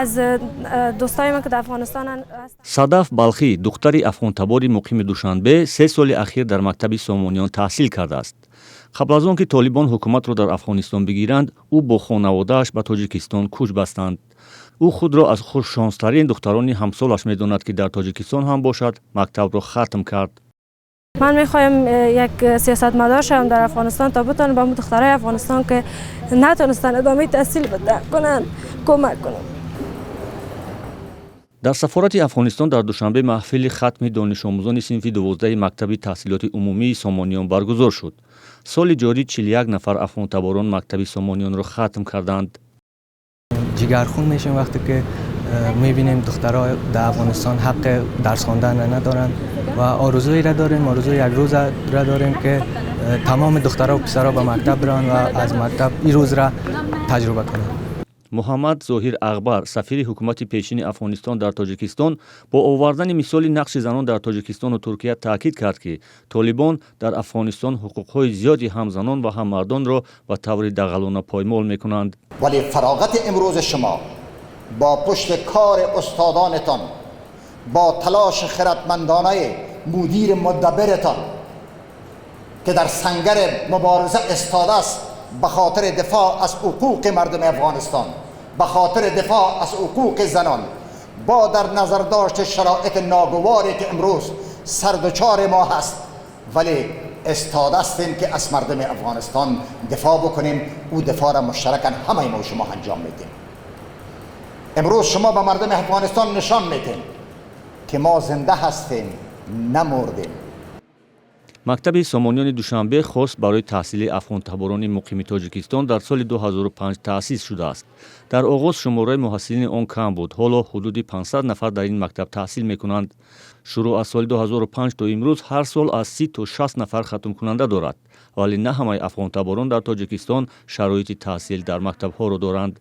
Аз дӯстои ман, ки дар Афғонистонанд. Садаф Балхӣ, духтари афғонтабори муқими Душанбе, 3 соли ахир дар мактаби Сомониён таҳсил кардааст. Қабл аз он ки Толибон ҳукуматро дар Афғонистон бигиранд, ӯ бо хонаводааш ба Тоҷикистон кӯч бастанд. Ӯ худро аз хушшонстарин духтарони ҳамсолаш медонад, ки дар Тоҷикистон ҳам бошад, мактабро хатм кард. Ман мехоҳам як сиёсатмадор шавам дар Афғонистон, то битонам ба духтарای Афғонистон, ки натонистанд идомаи таҳсил кунанд, кӯмак кунам. Дар сафорати Афғонистон дар Душанбе маҳфили хатми донишомӯзони синфи 12-и мактаби таҳсилоти умумии Сомониён баргузор шуд. Соли ҷорӣ 41 нафар афғонтаборон мактаби Сомониёнро хатм карданд. Ҷигархун мешем, вақте ки мебинем духтарҳо дар Афғонистон ҳаққи дарс хондан надоранд ва орзуеро дорем, орзуи як рӯзро дорем, ки тамоми духтарҳо ва писарҳо ба мактаб бираванд ва аз мактаб ин рӯзро таҷриба кунанд. Муҳаммад Зоҳир Ағбар, сафири ҳукумати пешини Афғонистон дар Тоҷикистон, бо овардани мисоли нақши занон дар Тоҷикистону Туркия таъкид кард, ки Толибон дар Афғонистон ҳуқуқҳои зиёди ҳам занон ва ҳам мардонро ба таври дағалона поймол мекунанд. Вале фароғати имрӯзи шумо бо пушти кори устодонатон, бо талоши хиратмандонаи мудири мудаббиратон, ки дар сангари мубориза истодааст ба хотири дифоъ аз ҳуқуқи мардуми Афғонистон, ба хотири дифоъ аз ҳуқуқи занон, бо дар назар дошти шароити ногуворе, ки имрӯз сардучори мо ҳаст, вале истода ҳастем, ки аз мардуми Афғонистон дифоъ бикунем. Ӯ дифоъро муштаракан ҳамаи мо шумо анҷом медиҳем. Имрӯз шумо ба мардуми Афғонистон нишон медиҳем, ки мо зинда ҳастем, намурдем. Мактаби Сомониёни Душанбе хос барои таҳсили афғонтаборони муқими Тоҷикистон дар соли 2005 таъсис шудааст. Дар оғоз шумораи муҳассилини он кам буд. Ҳоло ҳудуди 500 нафар дар ин мактаб таҳсил мекунанд. Шурӯъ аз соли 2005 то имрӯз ҳар сол аз 30 то 60 нафар хатмкунанда дорад, вале на ҳамаи афғонтаборон дар Тоҷикистон шароити таҳсил дар мактабҳоро доранд.